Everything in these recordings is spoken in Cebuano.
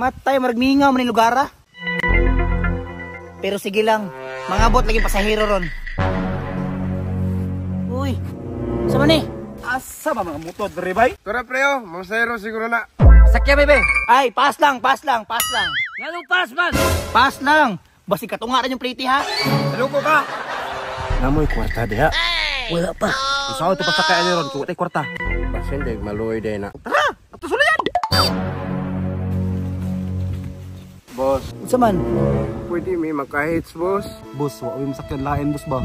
Matay, maragmingaw man ni lugar ah. Pero sige lang, mangabot lagi pasahero ron. Uy, sama ni? Asa ba mga motor diri bay? Tara preo, masayro siguro na. Sakya bebe. Ay, pass lang, pass lang, pass lang. Nganong pass man? Pass lang. Basi katunga rin yung plate ha. Loko ka. Namoy kwarta diha. Wala pa. Usaw to pasakay ani ron kung tay kwarta. Basin deg maluoy day na. Tara, ato sulayan. Boss, Unsa man? pwede may makahits boss. Boss, wa mi masakyan lain boss ba?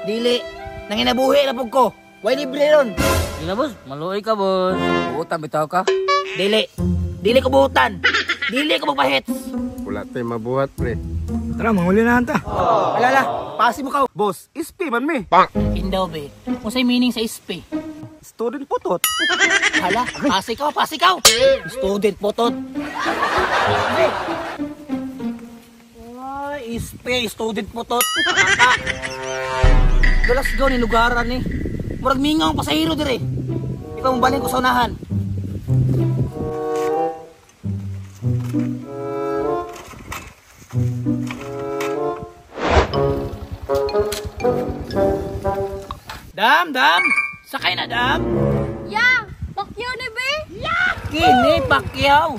Dili. Nanginabuhi na pug ko. Way libre ron. Dili boss, maluoy ka boss. Buotan bitaw ka. Dili. Dili ko buhutan. Dili ko magpahits. Wala tay mabuhat pre. Tara, manguli na anta. Alala, pasi mo ka. Boss, SP man mi. Hindaw be. Unsay meaning sa SP? Student putot. Hala, pasi ka, pasi ka. Student potot. Ay, SP, student potot. Dalas go ni lugaran ni. Murag mingaw ang pasahero dire. Ikaw mong balin ko sa unahan. Dam, dam. Sakay na, dam. Ya! Pakyaw ni be! Kini Pacquiao.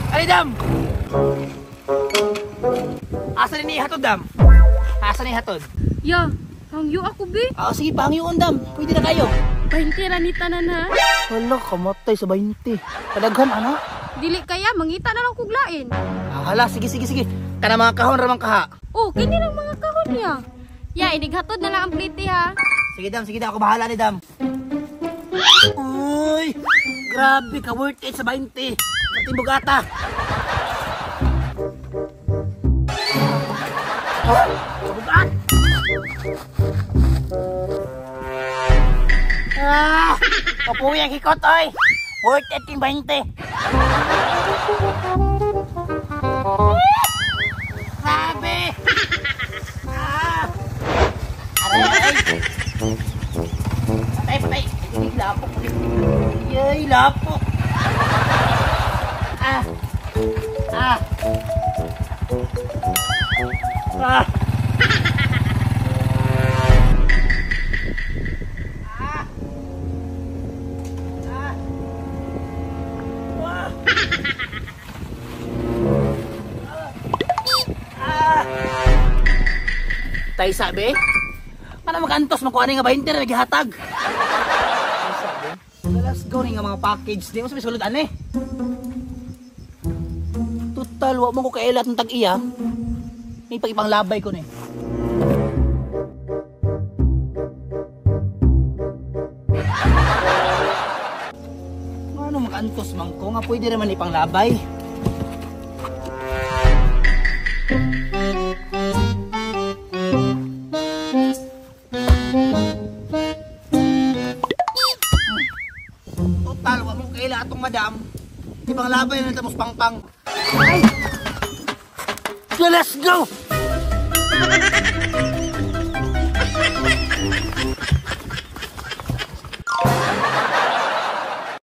Ali dam. Asa ni hatod dam? Asa ni hatod? Ya! Hangyo ako be! Ah, sige, pangyoon dam. Pwede na kayo. 20 ra ni tanan ha! Hala, kamatay sa 20. Kadaghan ano? Dili kaya, mangita na lang kog lain. Ah, hala, sige, sige, sige. Kana mga kahon ramang kaha. Oh, kini lang mga kahon niya. Ya, inighatod na lang ang plate ha. Sige dam, sige dam, ako bahala ni dam. Uy, grabe ka, worth it sa 20. Pati bugata. Kabugat! Ah, kapuwi ang hikot, oy. Worth it yung 20. Grabe! Ah! Aray! Patay, patay! Ay, lapok. Yay, lapok. Ah! Ah! Ah! Ah! Ah! Ah! Ah! Tay sabi? Ano makantos makuha ni nga 20 na gihatag? Tay sabi? Let's go ni nga mga package di mo sa sulod ani. Total wa mo ko kailat ng tag-iya. May pag-ipanglabay ko ni. Ano makantos man ko nga pwede naman ipanglabay. Total, wa mo kaila atong madam. Ipanglabay na tapos pangpang. Ay! So let's go!